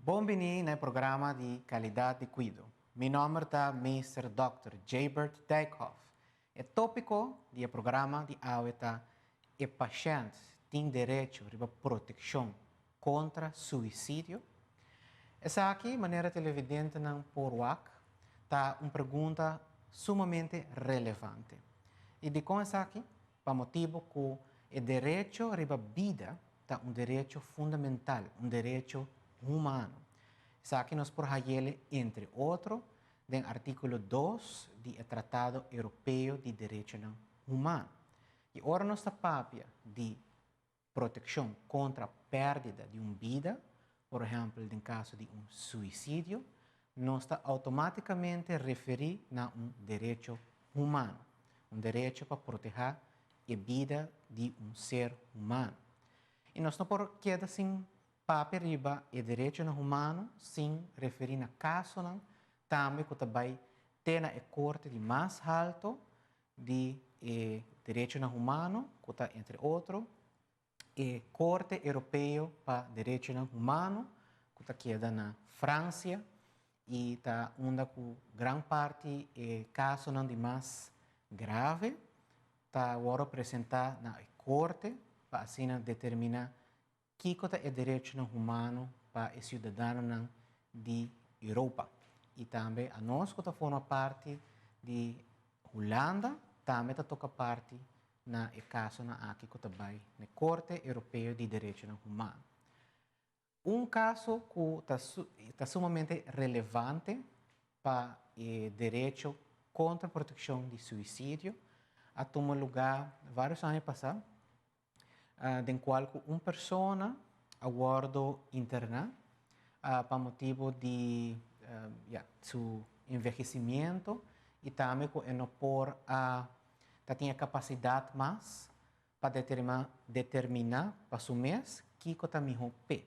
Bon bini na programa di Calidad di Cuido. Mi nomber ta Mr. Dr. Jabert Dijkhoff. E topico di e programa di awe ta: e pashent tin derecho riba proteccion contra suicidio? Esaki, manera televidentenan por wak, ta un pregunta sumamente relevante. Y dicon esaki? Pa motibo cu e derecho riba bida ta un derecho fundamental, un derecho humano. Esaki nos por hay'e, entre otro, den articulo 2 di Tratado Europeo di Derechonan Humano. Y ora nos ta papia di proteccion contra perdida di un bida, por ehempel, den caso di un suicidio, nos ta automaticamente referi na un derecho humano, un derecho pa protege e bida di un ser humano. Y nos no por keda sin papia riba e derecho humano sin referi na casonan tambe cu tambe tin e corte di mas halto di derecho humano, cu ta, entre otro, e Corte Europeo pa Derecho Humano, cu ta keda na Francia y ta unda cu gran parti e casonan di mas grave ta wordo presenta na corte pa asina determina kico ta e derecho humano pa e ciudadanonan di Europa. Y tambe anos cu ta forma parti di Hulanda, tambe ta toca parti na e casonan aki cu tambe na Corte Europeo di Derecho Humano. Un caso cu ta sumamente relevante pa e derecho contra proteccion di suicidio a tuma luga varios aña pasa, den cual un persona a wordo interna pa motibo di ja, su envehecimento y tambe cu no por a tin capacidad mas pa determina pa su mes kico ta miho p'e.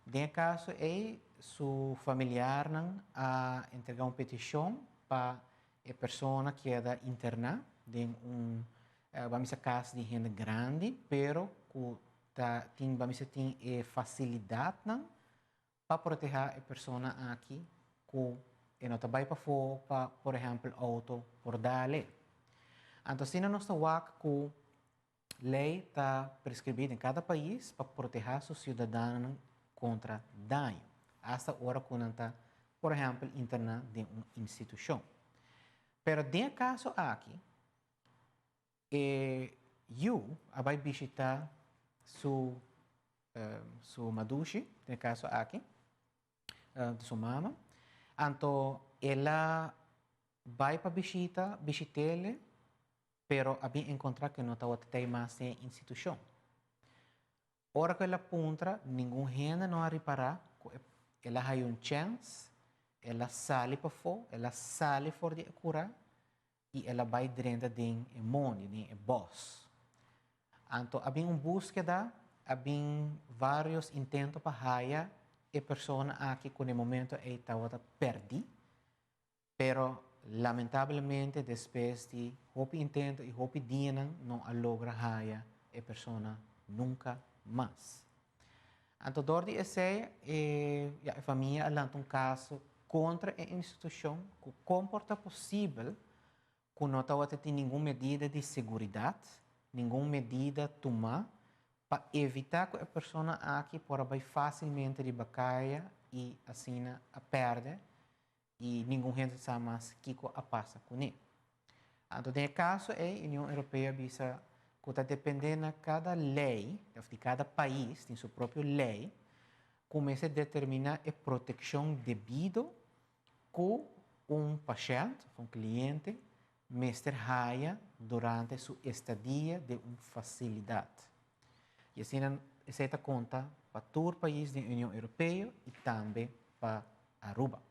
Den e caso ey, su familiarnan a entrega un peticion pa e persona keda interna den un ban bisa cas di hende grandi, pero cu ta tin, ban bisa, tin e facilidadnan pa protege e persona aki cu e no ta bay pafo pa, por ehempel, auto por dal e. Anto, asina nos ta wak cu ley ta prescribi den cada pais pa protege su ciudadanonan contra daño, hasta ora cu nan ta, por ehempel, interna den un institucion. Pero den e caso aki, e yiu a bay bishita su madushi, den e caso aki, su mama. Anto, el a bay pa bishit'e, pero a bin encontra cu no tabata mas den institucion. Ora cu el a puntra, ningun hende no a ripara cu el a haya un chance, el a sali pafo, el a sali for di cura y el a bay drenta den e mondi, den e bos. Anto, a bin un buskeda, a bin varios intento pa haya e persona aki cu na e momento ey tabata perdi, pero lamentablemente despues di hopi intento y hopi dia no a logra haya e persona nunca mas. Anto, door di esey, ja, e famia a lanta un caso contra e institucion, cu con por ta posibel cu no tabatin ningun medida di seguridad, ningun medida tuma pa evita cu e persona aki por bay facilmente riba caya y asina a perde y ningun hende sa mas kico a pasa cu ne. Anto, den e caso ey, Union Europeo a bisa cu ta depende na cada ley, di cada pais tin su propio ley, cuminsa determina e proteccion debido cu un pashent, un cliente, mester haya durante su estadia den un facilidad. Y asina, esey ta conta pa tur pais di Union Europeo y tambe pa Aruba.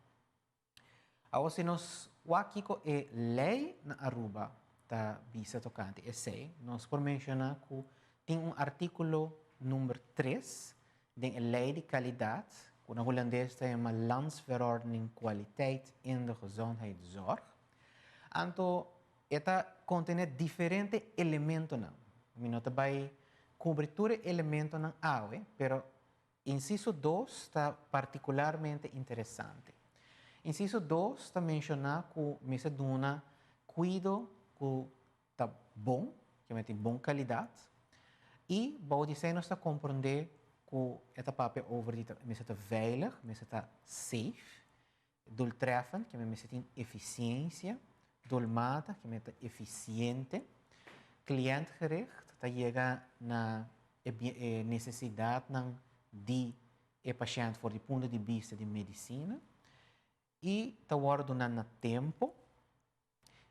Awor, si nos wak kico e ley na Aruba ta bisa tocante esey, nos por menciona cu tin un articulo number 3 di ley di calidad, cu na Hulandes ta yama Landsverordening Kwaliteit in de Gezondheidszorg. Anto, e ta contene diferente elementonan. Mi no ta bay cubri tur elementonan awe, pero Inciso 2 ta particularmente interesante. Inciso 2 ta menciona cu mester duna cuido cu ta bon, cu tin bon calidad, y bou di esey nos ta comprende cu e ta papia over di mester ta veilig, mester ta safe, doeltreffend, cu mester tin eficiencia, doelmatig, cu ta eficiente, cliëntgericht, ta yega na e necesidad di e pashent for di punto di bista di medicina y ta wordo na tempo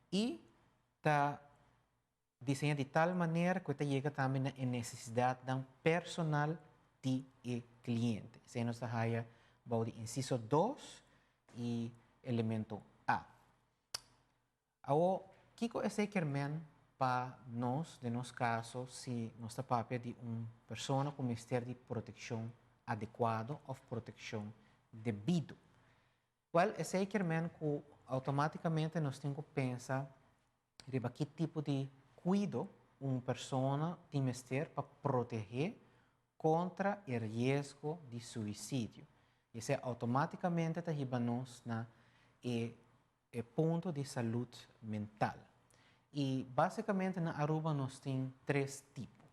y ta diseña di tal manera cu ta yega tambe na necesidad personal di e cliente. Esey nos ta haya bou di inciso 2 y elemento A. Awor, kico esey kiermen pa nos, den nos caso, si nos ta papia di un persona cu mester di proteccion adecua of proteccion debido? Well, esey kiermen cu automaticamente nos tin cu pensa riba ki tipo di cuido un persona tin mester pa protege contra e riesgo di suicidio. Esey automaticamente ta hiba nos na e punto di salud mental. Y basicamente na Aruba nos tin tres tipo.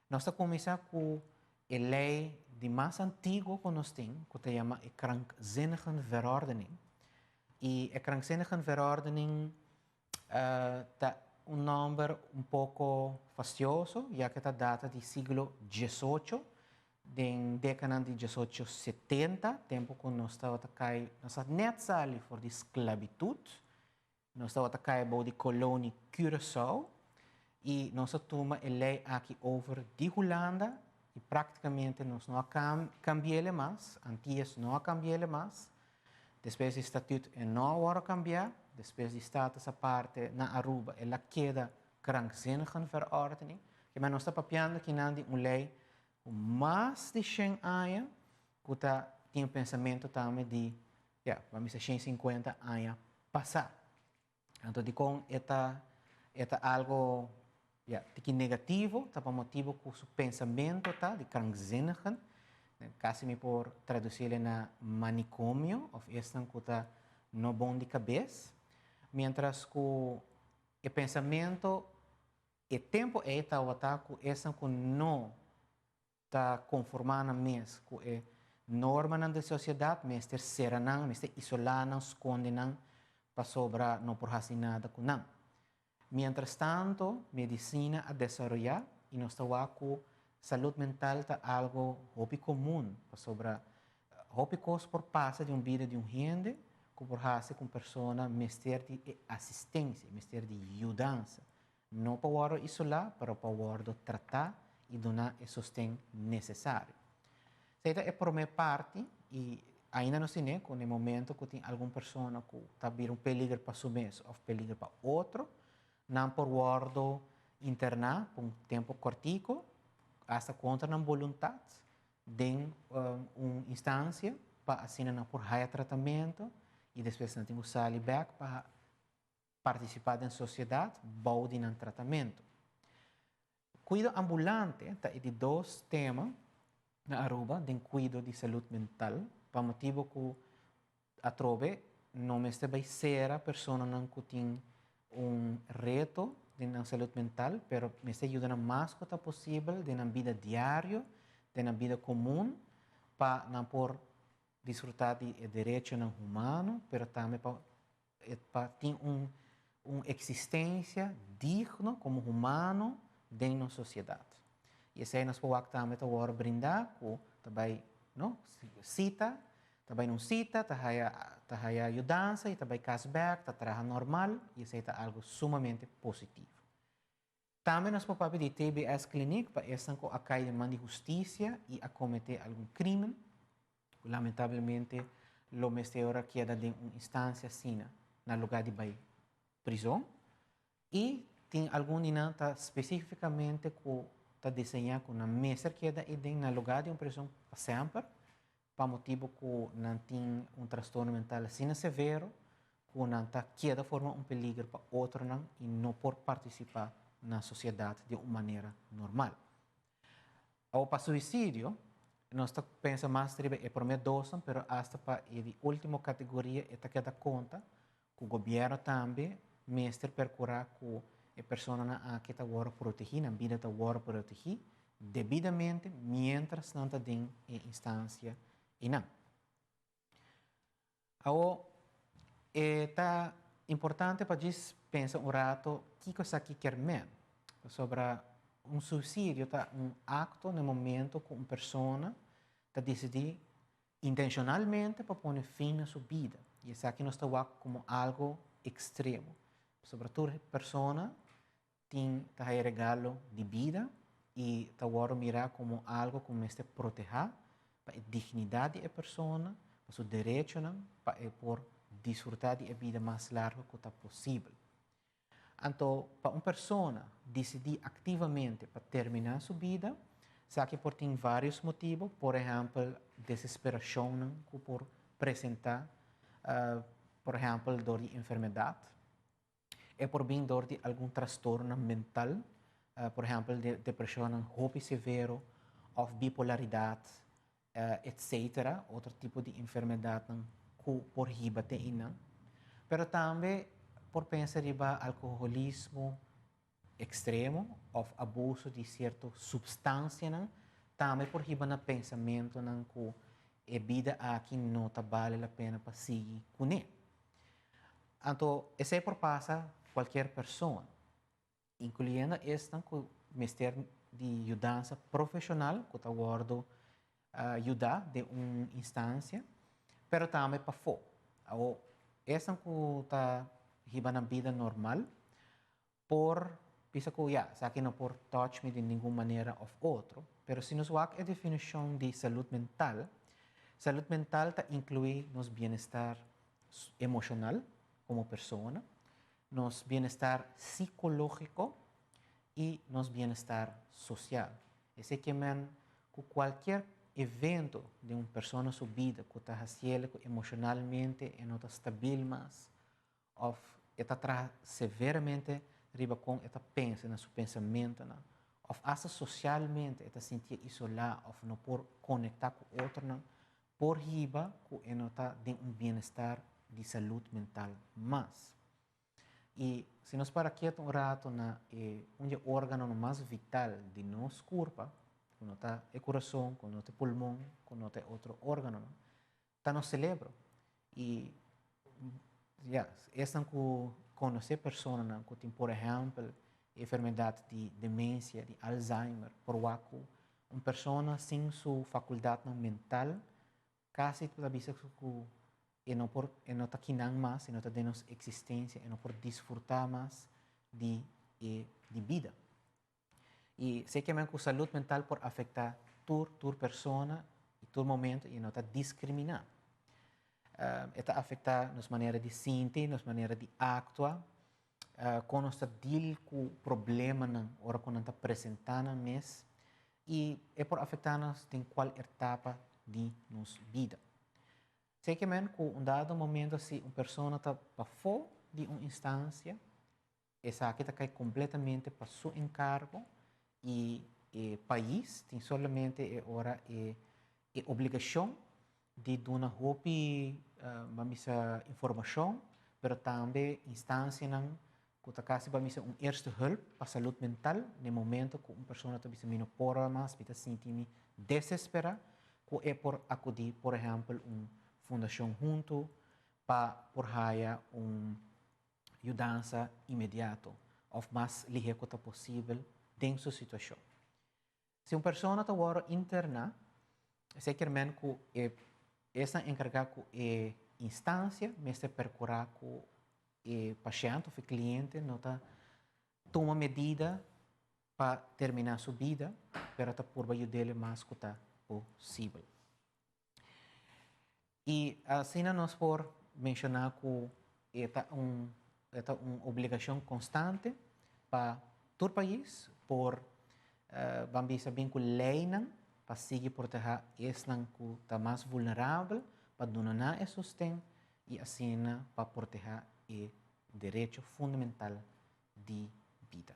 Nos ta cuminsa cu e ley di mas antiguo cu nos tin, cu ta yama e krankzinnigenverordening. Y e krankzinnigenverordening ta un nomber un poco fastioso, ya cu ta data di siglo XVIII, den decada di 1870, tempo cu nos tabata cay, nos net sali for di sclavitud, nos tabata cay bou di colonia Curaçao, y nos a tuma e ley aki over di Hulanda y practicamente nos no a cambia mas, Antillas no a cambia mas. Despues di Statuut no a cambia, despues di Status Aparte na Aruba, el a keda krankzinnigenverordening, cu nos ta papiando aki di un ley mas di 100 aña, cu ta, tin un pensamento tambe di, ja, ban bisa 150 aña pasa. Anto, di con e ta algo, ja, cu negativo, ta pa motibo cu su pensamento ta di krankzinnigen, casi mi por traduci na manicomio, of esnan cu ta no bon di cabes, mientras cu e pensamento e tempo ey ta cu esnan cu no ta conforma nan mes cu e norma di sociedad, mester sera nan, mester isola nan, sconde nan, pasobra no por haci nada cu nan. Mientras tanto, medicina a desaroya y nos ta cu salud mental ta algo hopi comun, pasobra hopi cos por pasa den bida di un hende, cu por haci cu persona mester di asistencia, mester di yudansa. No pa wordo isola, pero pa wordo trata y duna e sosten necesario. Esey ta e prome parti y ainda nos tin cu na momento cu tin algun persona cu ta bira un peliger pa su mes of peliger pa otro, nan por wordo interna pa un tempo cortico, hasta contra nan voluntad, den un instancia pa asina nan por haya tratamento y despues nan tin cu sali back pa participa den sociedad bou di nan tratamento. Cuido ambulante ta di dos tema na Aruba, di cuido di salud mental, pa motibo cu atrobe no mester bay sera personanan cu tin un reto den salud mental, pero mester yuda mas cu ta posibel den bida diario, den bida comun, pa nan por disfruta di derecho humano, pero tambe pa tin un existencia digno como humano den nos sociedad. Y esey nos por tambe ta brinda cu tambe, no, cita, tambe un cita, ta haya yudansa y tambe cas back, ta traha normal y esey ta algo sumamente positivo. Tambe nos por di TBS Clinic pa esnan cu a cay den man di husticia y a comete algun crimen. Lamentablemente, lo mester ora keda den un instancia asina, na lugar di bay prison. Y tin algun ta specificamente cu ta diseña cu nan mester keda den na lugar di un prison pa semper, pa motibo cu nan tin un trastorno mental asina severo, cu nan ta keda forma un peliger pa otronan y no por participa na sociedad di un manera normal. O pa suicidio, Nos ta pensa mas riba e promé dosnan, pero asta pa e di último kategoria e ta keda konta ku gobièrnu tambe mester perkurá ku e personanan aki ta wòrdu protegí, nan bida ta wòrdu protegí debidamente miéntras nan ta den e instansia einan. Awor, e ta importante pa djis pensa un rato kiko esaki kier men. Pasobra un suisidio ta un akto na e momento ku un persona ta disidí intenshonalmente pa pone fin na su bida. I esaki nos ta wak komo algu ekstremo. Pasobra tur persona tin ta haya regalo di bida i ta wòrdu mirá komo algu ku mester protehá pa e dignidat di e persona, pa su derechonan, pa e por disfrutá di e bida mas largu ku ta posibel. Anto, pa un persona disidí aktivamente pa terminá su bida, esaki por tin vários motibu, por ehèmpel desesperashonnan ku por presentá, por ehèmpel dor di enfermedat. E por bin dor di algun trastornonan mental, por ehèmpel depreshonnan hopi severo òf bipolaridat, etcetera, otro tipo di enfermedatnan ku por hiba te einan. Pero tambe por pensa riba alkoholismo ekstremo òf abuso di sierto supstansianan tambe por hiba na pensamentonan ku e bida aki no ta bale la pena pa sigui kuné. Anto esei por pasa kualkier persona, inkluyendo esnan ku mester di yudansa profeshonal ku ta wòrdu yudá den un instansia, pero tambe pafó. Awor, esnan ku ta hiba nan bida normal por bisa ku ya, esaki no por touch mi di ningun manera òf otro, pero si nos wak e definishon di salud mental, salud mental ta inkluí nos bienestar emoshonal komo persona, nos bienestar sikológiko i nos bienestar sosial. Esei ke men ku kualkier evento den un persona su bida ku ta hasiel ku emoshonalmente e no ta stabil mas òf e ta traha severamente riba kon e ta pensa na su pensamentonan òf asta sosialmente e ta sintié isolá òf no por konektá ku otronan, por hiba ku e no ta den un bienestar di salud mental mas. I si nos para ketu un rato na e un di e órganonan mas vital di nos kurpa, ku no ta e kurason, ku no ta e pulmon, ku no ta e otro órganonan, ta nos selebro. I ya, esnan ku konosé personanan ku tin por ehèmpel e enfermedat di demensia, di Alzheimer, por wak ku un persona sin su fakuldatnan mental kasi ta bisa ku e no por, e no ta kinan mas, e no ta den nos eksistensia, e no por disfrutá mas di e di bida. I esei ke men ku salud mental por afektá tur tur persona i tur momento i e no ta diskriminá. E ta afektá nos manera di sinti, nos manera di aktua, kon nos ta deal ku problemanan ora ku nan ta presentá nan mes i e por afektá nos den kual etapa di nos bida. Esei ke men ku un dado momento si un persona ta pafó di un instansia, Esaki ta kai kompletamente pa su enkargo i e pais tin solamente e ora e e obligashon di duna hopi ban bisa informashon pero tambe instansianan ku ta kasi ban bisa un eerste hulp pa salud mental na e momento ku un persona ta bisa mi no por mas mi ta sinti mi desesperá ku e por akudí por ehèmpel un fundashon huntu pa por haya un yudansa inmediato òf mas lihé ku ta posibel den su situashon. Si un persona ta wòrdu interná, esei kier men ku e esnan enkargá ku e instansia mester perkurá ku e pashènt òf e kliente no ta tuma medida pa terminá su bida, pero ta purba yud'é mas ku ta posibel. I asina nos por menshoná ku e ta un e ta un obligashon konstante pa tur pais por ban bisa bin ku leinan pa sigui protehá esnan ku ta mas vulnerabel, pa duna nan e sosten i asina pa protehá e derecho fundamental di bida.